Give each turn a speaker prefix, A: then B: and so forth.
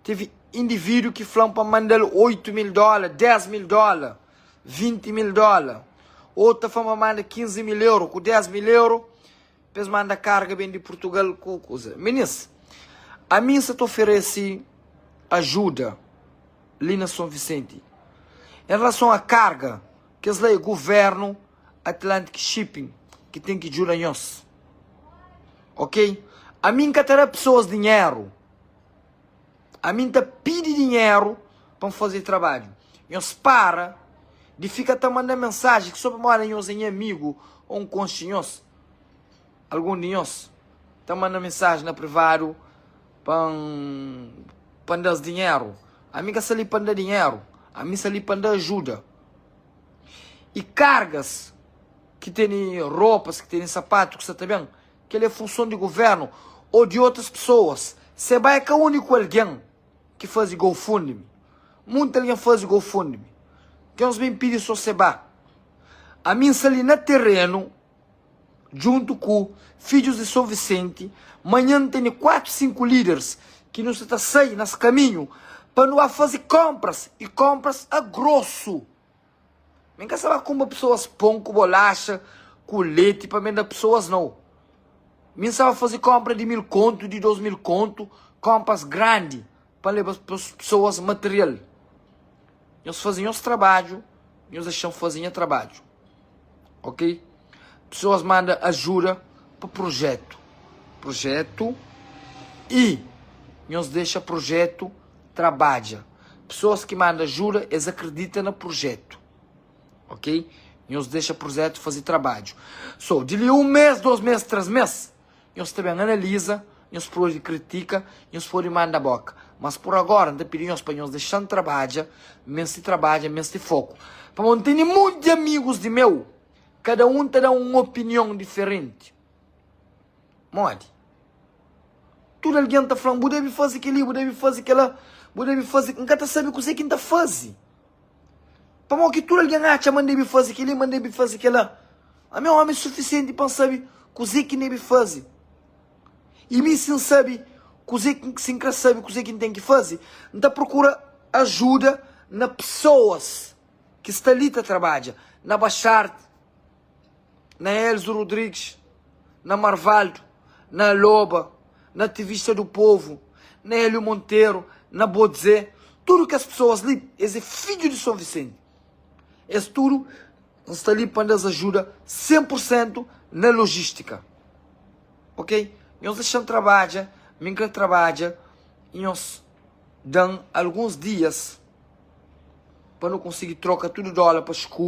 A: Tevi indivídu ki fla-m pa N manda-l 8 mil dóla, 10 mil dóla, 20 mil dóla. Otu ta fla-m pa N manda 15 mil euro. Ku 10 mil euro, pa es manda karga ben di Purtugal ku kuza. Minis, ami N sa ta oferese ajuda li na Son Visenti. En relason a karga, kes la é guvernu Atlantic Shipping ki ten ki djuda nhos. Ok? Ami N ka ta da pesoas dinheru. Ami N ta pidi dinheru pa N faze trabadju. Nhos para di fika ta manda mensaji ki so pamodi nhos é nha amigu ô N konxe nhos. Algun di nhos ta manda mensaji na privadu pa N pa N da-s dinheru. Ami N ka sta li pa N da dinheru, ami N sta li pa N da ajuda. I kargas ki tene ropas, ki tene sapatu ki sta ta ben, Kel é funson di governu ô di otus pesoas. Seba é ka úniku algen ki faze GoFundMe. Munti algen faze GoFundMe. Ten uns ben pidi sô Seba. Ami N sta li na terenu djuntu ku Fidjus di Son Visenti. Manhan N tene 4, 5 líderis ki nu sta ta sai nas kaminhu pa nu ba faze kónpras i kónpras a grosu. Mi ka sa ba kunpra pesoas pon ku bolaxa ku leti pa benda pesoas nau. Mi sa ba faze konpra di 1000 kontu, di 2000 kontu, konpras grandi pa leba pesoas material. Nhos faze nhos trabadju, nhos dexa-m faze nha trabadju. Ok? Pesoas manda ajuda pa projetu. Projetu i nhos dexa projetu trabadja. Pessoas ki manda ajuda, es akredita na projetu. Ok? Nhos dexa projetu faze trabadju. So, di li un mes, dos mes, tres mes, nhos ta ben analiza, nhos pode kritika, nhos pode manda boka. Mas por agora, N ta pidi nhos pa nhos dexa-m trabadja, N meste trabadja, N meste foku. Pamodi N tene monti amigus di meu, kada un ta da un opinion diferenti. Modi? Tudu algen ta fla-m, bu debe faze kel-li, bu debe faze kel-la, bu debe faze. N ka ta sabe kuzê ki N ta faze. Pamodi ki tudu algen atxa ma N debe faze kel-li, ma N debe faze kel-la? Ami é ómi sufisienti pa N sabe kuzê ki N debe faze. I mi si N sabe kuzê, si N krê sabe kuzê ki N ten ki faze, N ta prokura ajuda na pesoas ki sta li ta trabadja, na Baxart. na Elzo Rodrigues, na Marvaldo, na Aloba, na Ativista do Povo, na Hélio Monteiro, na Bodzé, tudu kes pessoas li, es é fidju di São Vicente. Es tudu N sta li pa N da-s ajuda 100% na logística. Ok? Nhos dexa-m trabadja, mi N kre trabadja i nhos da-m alguns dias pa nu konsigi troka tudu dólar pa escudo.